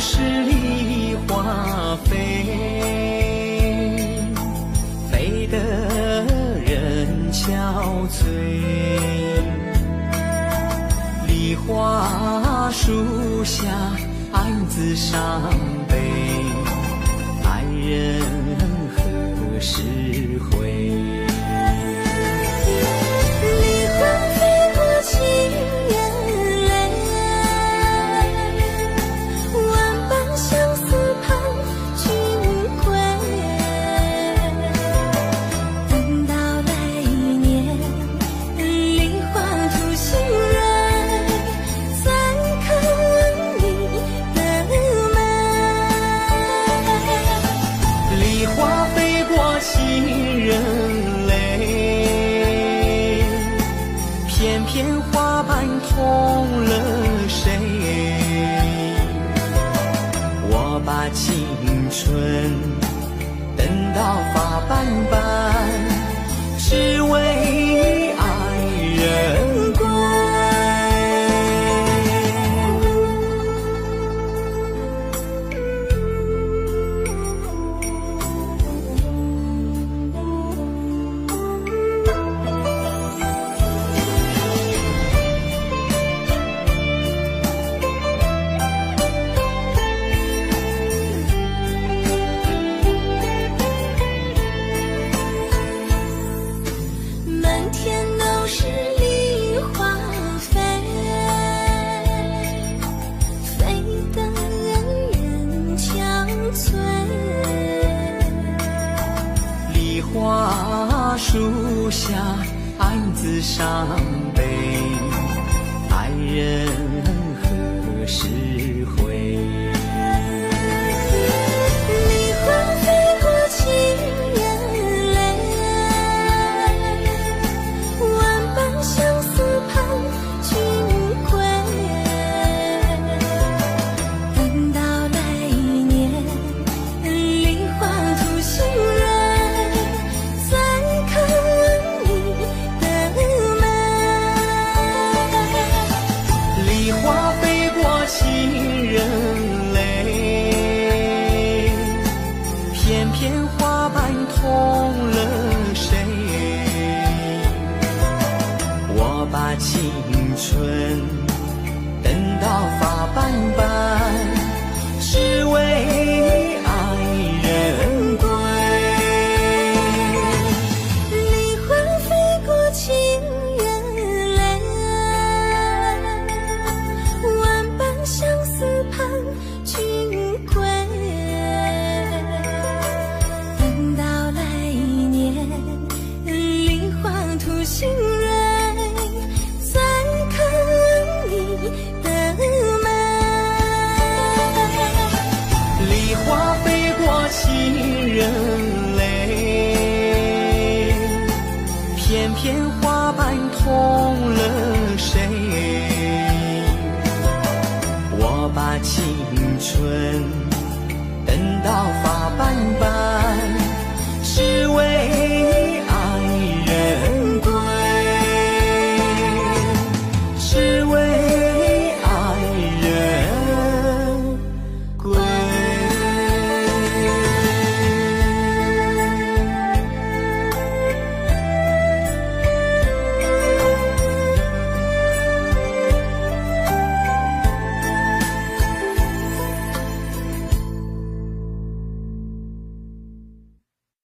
是梨花飞，飞得人憔悴。梨花树下， 暗自伤悲，爱人何时回？梨花飞过尽人泪，万般相思盼君归。等到来年， 梨花吐新蕊，再看你的眉。梨花飞过尽人泪，片片花瓣痛了谁？我把青春 等到发斑斑，只为爱人归。满天都是梨花飞，飞得人憔悴。梨花树下，暗自伤悲，爱人何时回？梨花飞过尽人泪，万般相思盼 君归。等到来年，梨花吐新蕊，再看你的眉。梨花飞过尽人泪， 片片花瓣痛了谁？我把青春等到发斑斑，只为爱人归。梨花飞过尽人泪，万般相思盼 君归。等到来年，梨花吐新蕊，再看你的眉。梨花飞过尽人泪，片片花瓣痛了谁？ 我把青春等到发斑斑，